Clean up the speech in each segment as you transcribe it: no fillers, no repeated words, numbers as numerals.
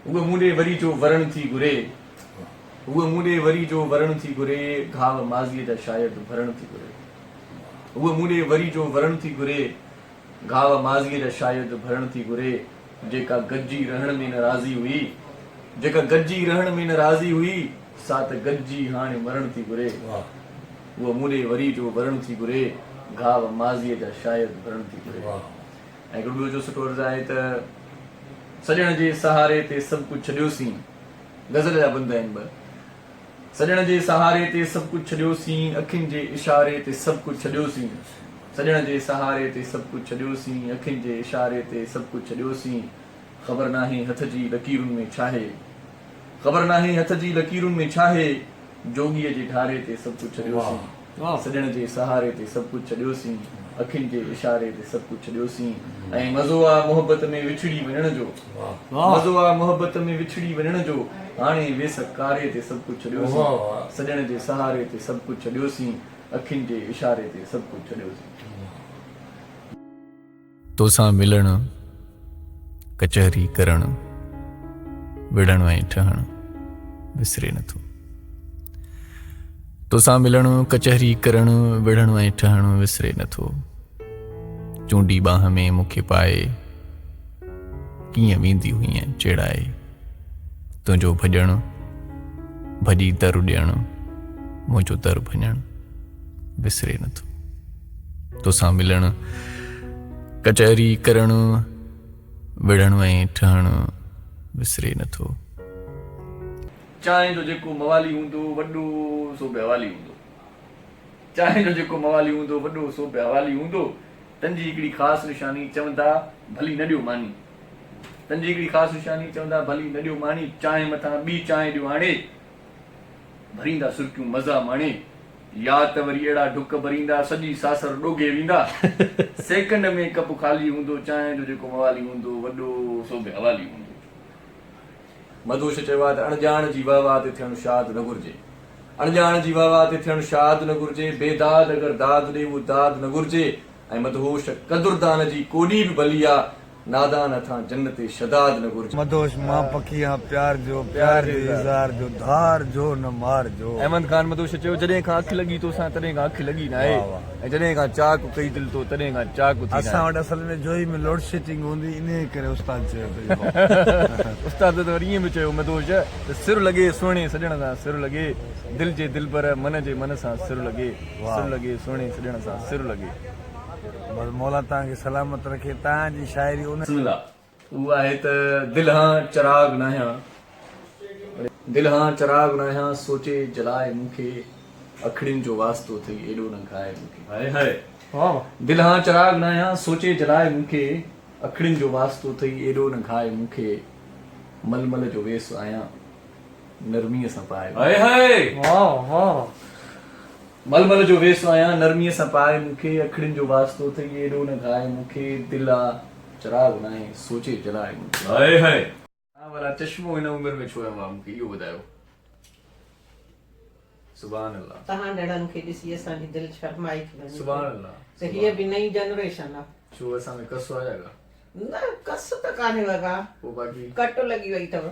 هوء مون ڏي وري جو ورڻ ٿي گهري. هوء مون ڏي وري جو ورڻ ٿي گهري، گهاو ماضيء جا شايد ڀرڻ ٿي گهري. هوء مون ڏي وري جو ورڻ ٿي گهري، گهاو ماضيء جا شايد ڀرڻ ٿي گهري. جيڪا گڏجي رهڻ ۾ نه راضي هئي، جيڪا گڏجي رهڻ ۾ نه راضي هئي، سا ته گڏجي هاڻي مرڻ ٿي گهري. هوء مون ڏي وري جو ورڻ ٿي گهري، گهاو ماضيء جا شايد ڀرڻ ٿي گهري. ۽ هڪڙو ٻيو جو سٺو عرض آهي ته سڄڻ جي سهاري تي سڀ ڪجهه ڇڏيوسين، غزل جا بند آهن ٻه، سڄڻ جي سهاري تي سڀ ڪجهه ڇڏيوسين، اکين جي اشاري تي سڀ ڪجهه ڇڏيوسين، سڄڻ جي سهاري تي سڀ ڪجهه ڇڏيوسين، اکين جي اشاري تي سڀ ڪجهه ڇڏيوسين، خبر ناهي هٿ جي لڪيرن ۾ ڇاهي، خبر ناهي هٿ جي لڪيرن ۾ ڇاهي، جوڳيء جي ڍاري تي سڀ ڪجهه ڇڏيوسين، سڄڻ جي سهاري تي سڀ ڪجهه ڇڏيوسين، اکين جي اشاري تي سڀ ڪجهه ڇڏيوسين ۽ مزو آ محبت ۾ وڇڙي وڃڻ جو، مزو آ محبت ۾ وڇڙي وڃڻ جو، هاڻي ويس ڪاري تي سڀ ڪجهه ڇڏيوسين، سڄڻ جي سهاري تي سڀ ڪجهه ڇڏيوسين، اکين جي اشاري تي سڀ ڪجهه ڇڏيوسين. توسان ملڻ، ڪچهري ڪرڻ، وڙهڻ ۽ ٺهڻ وسري نٿو. توسان ملڻ، ڪچهري ڪرڻ، وڙهڻ ۽ ٺهڻ وسري نٿو. چونڊي ٻانهن ۾ مون کي پائي، ڪيئن ويندي هئينء چيڙائي. تنهنجو ڀڄڻ، ڀڄي در ڏيڻ، منهنجو در ڀڃڻ وسري نٿو. توسان ملڻ، ڪچهري ڪرڻ، وڙهڻ ۽ ٺهڻ وسري نٿو. چانهه جو جيڪو موالي هوندو وڏو سو به حوالي هوندو. چانهه جو جيڪو موالي هوندو وڏو سو به حوالي هوندو. تن جي هڪڙي خاص نشاني چوندا ڀلي نه ڏيو ماني. تن جي هڪڙي خاص نشاني چوندا ڀلي نه ڏيو ماني. چانهه مٿان ٻي چانهه ڏيو آڻي. ڀريندا سرڪيون مزا ماڻي، يا ته وري اهڙا ڍڪ ڀريندا سڄي ساسر ڏوگهي ويندا. سيڪنڊ ۾ ڪپ خالي هوندو، چانهه جو جيڪو موالي هوندو وڏو سو به حوالي هوندو. مدهوش چيو آهي ته اڻڄاڻ جي وهه واهه تي ٿيڻ شاد نه گهرجي. اڻڄاڻ جي وهه واهه تي ٿيڻ شاد نه گهرجي، بي داد اگر داد ڏي اهو داد نه گهرجي ۽ مدهوش قدردان جي ڪوڏي به ڀلي آ، نادان هٿان جنت شھداد نه گهرجي. مدهوش مان پکي هان پيار جو، پيار جي اظهار جو، ڌار جو نه مار جو. احمد خان مدهوش چيو، جڏهن کان اک لڳي توسان تڏهن کان اک لڳي ناهي ۽ جڏهن کان چاڪ ڪئي دل تو تڏهن کان چاڪ ٿي ناهي. اسان وٽ اصل ۾ جوهي ۾ لوڊشيڊنگ هوندي انهيء ڪري استاد چيو ته اهو. استاد ته وري ائين به چيو مدهوش ته سر لڳي سهڻي سڄڻ سان سر لڳي، دل جي دلبر من جي من سان سر لڳي، سر لڳي سهڻي سڄڻ سان سر لڳي. بس مولا توهان کي سلامت رکي توهان جي شاعري ان. بسم الله اهو آهي ته دل هان چراغ ناهيان دل هان چراغ ناهيان سوچي جلاء مون کي اکڙين جو واسطو اٿئي ايڏو نه گهاء مون کي هاء هاء دل هان چراغ ناهيان سوچي جلاء مون کي اکڙين جو واسطو اٿئي ايڏو نه گهاء مون کي ململ جو ويس آهيان نرميء سان پاء مون کي. ململ جو ويس آهيان، نرميء سان پاء مون کي، اکڙين جو واسطو اٿئي، ايڏو نه گهاء مون کي، دل آ چراغ ناهي، سوچي جلاء مون کي. High high. توهان ڀلا چشمو هن عمر ۾ ڇو هنيو آ، مون کي اهو ٻڌايو. سبحان الله. توهان جهڙن کي ڏسي اسان جي دل شرمائي ٿي وڃي سبحان الله ته هيء به نئين جنريشن آ. ڇو اسان ۾ ڪس آ ڇا ڪا؟ نه ڪس ته ڪانهي وڳا. پوء باقي. ڪٽ لڳي وئي اٿو.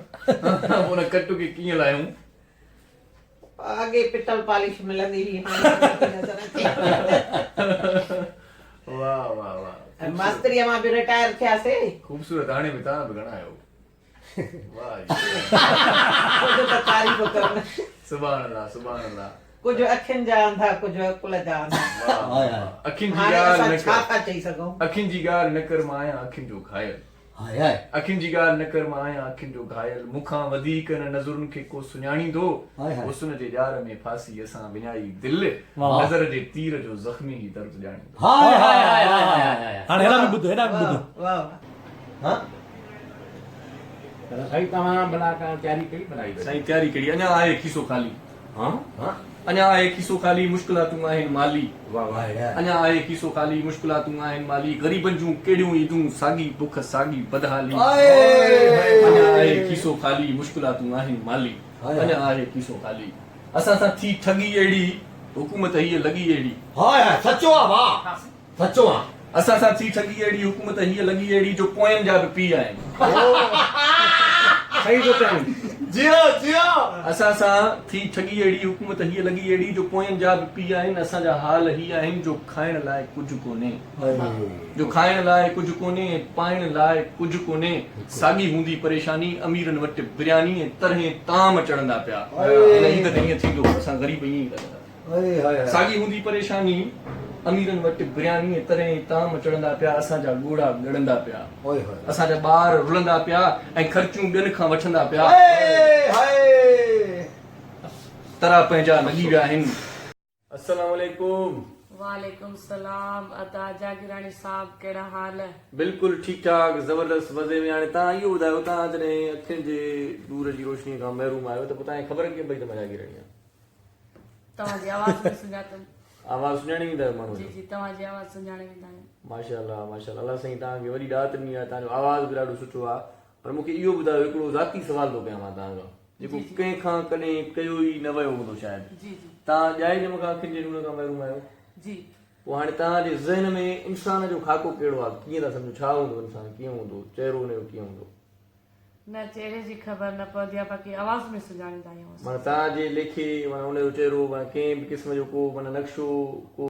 ان ڪٽ کي ڪيئن لاهيون؟ اڳي پتل پالش ملندي هئي هاڻي نٿي نظر اچي. واه واه واه. ۽ ماستريء مان به رٽائر ٿياسي. خوبصورت هاڻي به توهان به گهڻا آهيو. واه جي. ڪجهه ته تعريف ڪر نه. سبحان الله سبحان الله. ڪجهه اکين جا انڌا ڪجهه عقل جا انڌا. واه واه اکين جي هاڻي ڳالهه اسان نه ڇا ڪر. ٿا چئي سگهون. اکين جي ڳالهه نه ڪر مان آهيان اکين جو گهايل. High high. اکين جي ڳالهه نه ڪر مان آهيان اکين جو گهايل مون کان وڌيڪ نه نظرن کي ڪو سڃاڻيندو حسن جي ڄار ۾ ڦاسي اسان وڃائي دل نظر جي تير جو زخمي هي درد ڄاڻيندو. هاء هاء هاء هاء هاء هاء. هاڻي هيڏانهن به ٻڌ هيڏانهن به ٻڌ. واه واه. پر سائين توهان ڀلا ڪا تياري ڪئي ڀلا هي. سائين تياري ڪهڙي اڃا آهي کيسو خالي. ها ها. اڃا آهي کيسو خالي مشڪلاتون آهن مالي. واه واه. اڃا آهي کيسو خالي مشڪلاتون آهن مالي غريبن جون ڪهڙيون عيدون ساڳي بک ساڳي بدحالي. اڃا آهي کيسو خالي مشڪلاتون آهن مالي. اڃا آهي کيسو خالي اسان سان ٿي ٺڳي اهڙي حڪومت هيء لڳي اهڙي. هاء هاء سچو آ واه سچو آ. اسان سان ٿي ٺڳي اهڙي حڪومت هيء لڳي اهڙي جو پوين جا به پيء آهن. صحيح ٿو چوين. جيئو جيئو. اسان سان ٿي ٺڳي اهڙي، حڪومت هيء لڳي اهڙي، جو پوين جا به پيء آهن، اسان جا حال هي آهن، جو کائڻ لاء ڪجهه ڪونهي، جو کائڻ لاء ڪجهه ڪونهي ۽ پائڻ لاء ڪجهه ڪونهي، ساڳي هوندي پريشاني، اميرن وٽ برياني ۽ طرحين طعام چڙهندا پيا. هن عيد تي ائين ٿيندو، اسان غريب ائين ئي لڳنداسين. ساڳي هوندي پريشاني، اميرن وٽ برياني ۽ طرحين طعام چڙهندا پيا، اسان جا ڳوڙها ڳڙندا پيا، اسان جا ٻار رلندا پيا ۽ خرچيون ٻين کان وٺندا پيا. ترا پنهنجا لڳي ويا آهن. السلام عليڪم. وعليڪم السلام ادا جاگيراڻي صاحب ڪهڙا حال. بلڪل ٺيڪ ٺاڪ زبردست مزي ۾ هاڻي توهان اهو ٻڌايو توهان جڏهن اکين جي نور جي روشني کان محروم آهيو ته پوء توهان کي خبر ڪيئن پئي ته مان جاگيراڻي آهيان. توهان جي آواز ۾ سڃاتم. آواز سڃاڻي ويندا آهيو ماڻهو جي جي توهان جي آواز سڃاڻي ويندا آهيون. ماشاءالله ماشاءالله الله سائين توهان کي وڏي ڏات ڏني آهي توهان جو آواز به ڏاڍو سٺو آهي پر مون کي اهو ٻڌايو هڪڙو ذاتي سوال ٿو ڪيان مان توهان کان جيڪو ڪنهن کان ڪڏهن ڪيو ئي نه ويو هوندو شايد جي جي توهان ڄائي ڄم کان اکين جي نور کان محروم آهيو جي پوء هاڻي توهان جي ذهن ۾ انسان جو خاڪو ڪهڙو آهي ڪيئن ٿا سمجهو ڇا هوندو انسان ڪيئن هوندو چهرو ان جو ڪيئن هوندو. نه چهري جي خبر نه پوندي آهي باقي آواز ۾ سڃاڻيندا آهيون اسان. معنيٰ توهان جي ليکي معنيٰ ان جو چهرو معنيٰ ڪنهن به قسم جو ڪو معنيٰ نقشو ڪو.